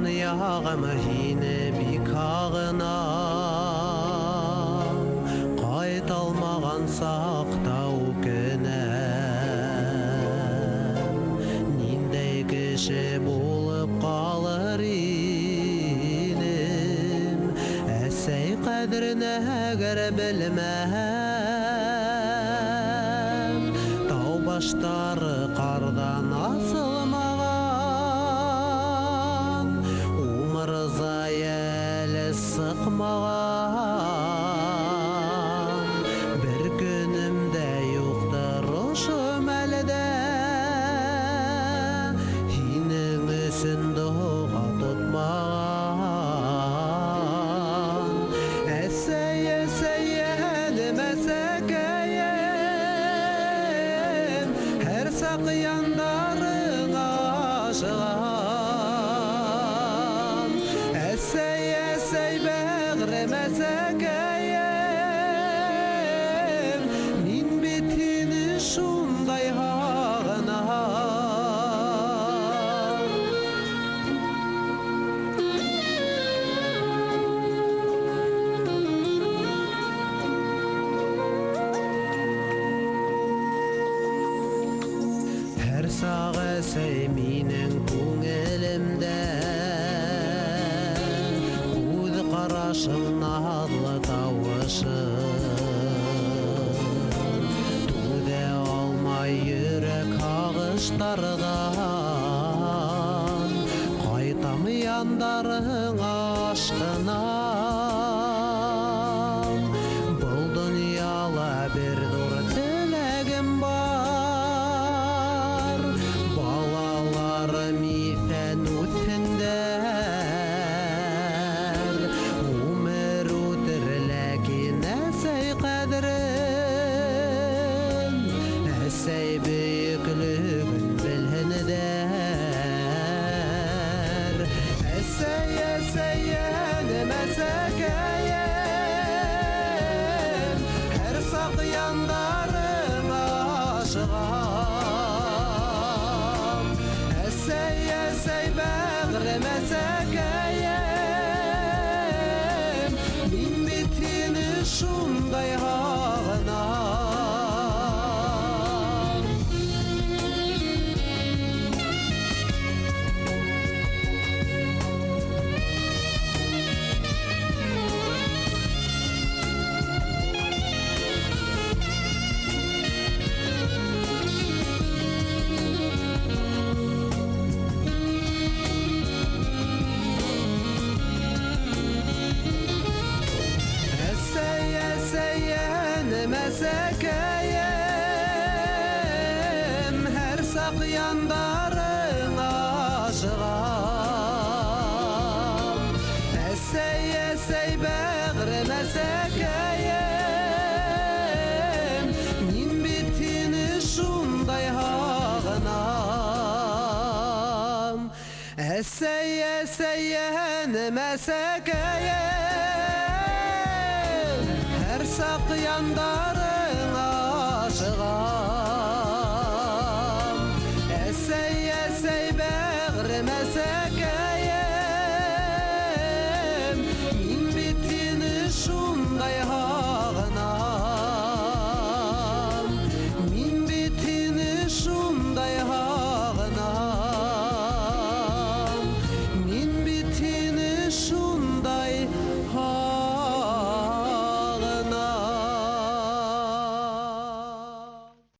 Туған яғым һине бик һағынам, ҡайталмаған саҡта үкенәм. Ниндәй кеше булып ҡалыр инем, әсәй ҡәҙерен әгәр белмәһәм. Тау баштары ҡарҙан асылмаған, умырзай әле сыҡмаған. Бер көнөм дә юҡтыр ошо мәлдә, һинең өсөн доға тотмаған. Әсәй, әсәй, йәнем, әсәкәйем, һәр саҡ яндарыңа ашығам. Әсәй, әсәй, бәғрем, әсәкәйем, мин бит һине шундай һағынам. Һәр саҡ әсәй минең күңелемдә, күҙ ҡарашың наҙлы тауышың. Түҙә алмай йөрәк һағыштарҙан, ҡайтам яндарыңа ашҡынам. Был донъяла бер ҙур теләгем бар, балаларым иҫән үҫһендәр. Ғүмер үтер, ләкин әсәй ҡәҙерен, әсәй бөйөклөгөн белһендәр. Әсәй, әсәй, йәнем, әсәкәйем, һәр саҡ яндарыңа ашығам. Әсәй, әсәй, бәғрем, әсәкәйем, мин бит һине шундай һағынам. Әсәй, әсәй, йәнем, әсәкәйем, һәр саҡ яндарыңа ашығам. Әсәй, әсәй, бәғрем, әсәкәйем, мин бит һине шундай һағынам. Әсәй, әсәй, йәнем, әсәкәйем, һәр саҡ яндарыңа